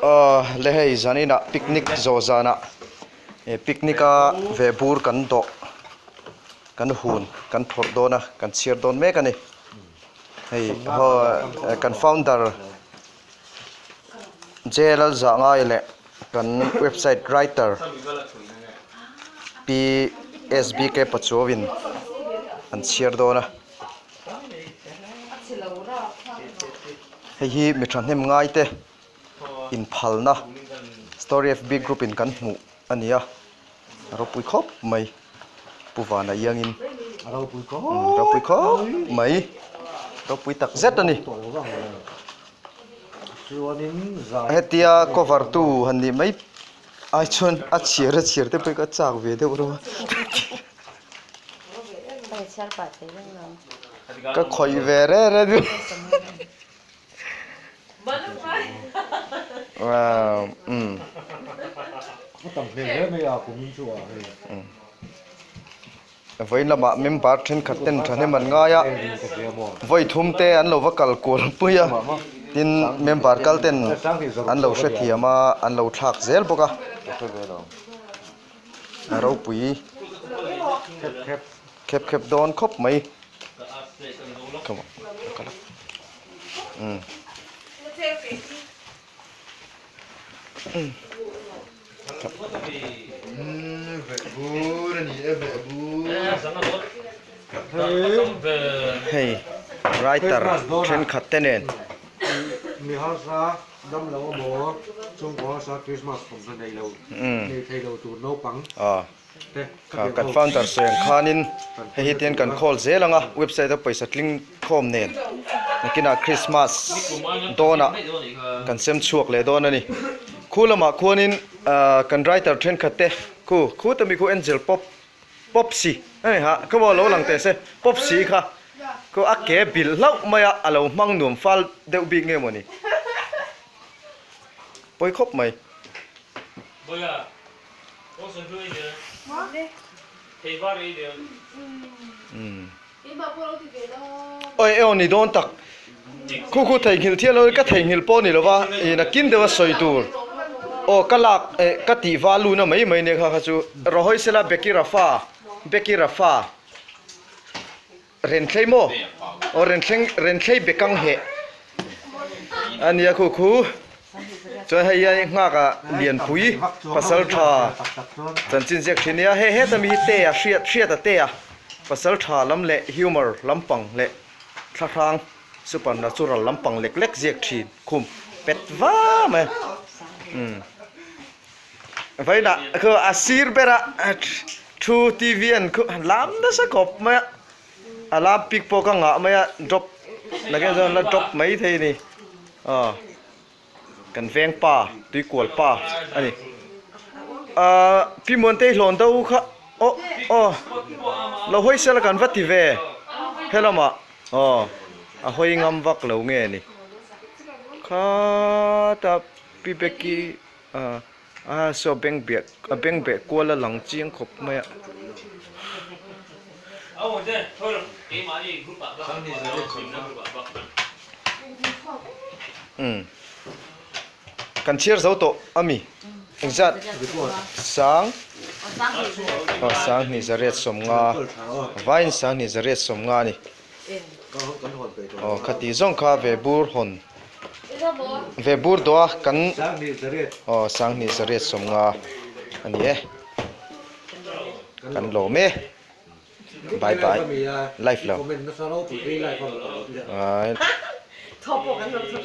Le hei zaninah picnic zawh zanah eh picnic a ve bur kan dawh kan hun kan phawrh dawn a kan chhiar dawn mek a ni hei kan founder J Lalzahngai leh kan website writer Pi SBK Pachuauin an chhiar dawn a. Hei hi mi thahnem ngai te inphalna story fb group in kan hmuh a ni a a ropui khawp mai Pu Vana iangin a ropui khawp mai ropui tak zet a ni hetia cover tu han nih mai ai chuan a chhiar a chhiar te pawh hi ka chak ve deuh reuh a. Ka khawih ve re re deuh Vawiin lamah member thenkhat ten thahnem an ngai a, vawi thum te an lo va kal kual pui a, tin member kal ten an lo hrethiam a, an lo thlak zel bawk a. A ropui khep khep dawn khawp mai hei writer thenkhat te nen. Dam lo amaw chhungkaw hausa Christmas thawmhnaw nei lo nei thei lo tur naupang te ka Kha kan founder sawi ang khanin hei hi tian kan call zel ang a website a pawisa tling khawm nen nakinah Christmas dawnah kan sem chhuak leh dawn a ni. Khu lamah khuanin kan writer thenkhat te khu khu ta mi khu Angel pop Popsi a ni ha khaw lo lang teh se Popsi kha khaw a ke bilh hlauh mai a a lo hmang nuam fal deuh bik nge mawni pawi khawp mai. Awi ew ni dawn tak khu khu theihnghilh thial lo ka theihnghilh pawh ni lova ih nakin deuha sawi tur aw ka lak eh ka tih value na mai mai nia kha kha chu Rahawi sela Becky Rafa Becky Rafa Renthlei maw aw Renthleng Renthlei Bekang heh a nia khu khu chuan hei hian nghak ah Lianpui pasal tha chanchin ziak thin nia hei heta mi hi te a hriat hriat a te a pasal tha lam leh humour lampang leh thlahrang supernatural lampang lek lek ziak thin khum pet va mai umm vawiinah khu a sir ber a thu T V an khu lam nasa khawp mai a a lam pik pawh ka ngah mai a drop nakin chuan la drop mai thei a ni aw. Kan veng pa, tuikual pa a ni. Ahh Pi Muantei hlawn do kha aw aw lo hawi sela kan va ti ve helamah aw a hawi ngam vak lo nge ni khata Pi Becky ah a saw beng biak a beng beh kual a lang chiang khawp mai a. Umm kan chhiar zo tawh a mi engzat sang aw sanghnih zariat sawmnga vaiin sanghnih zariat sawmnga a ni aw khati zawng kha ve bur hawn ve bur dawh a kan aw sanghnih zariat sawmnga a ni e kan lawm e. Bye bye live lo.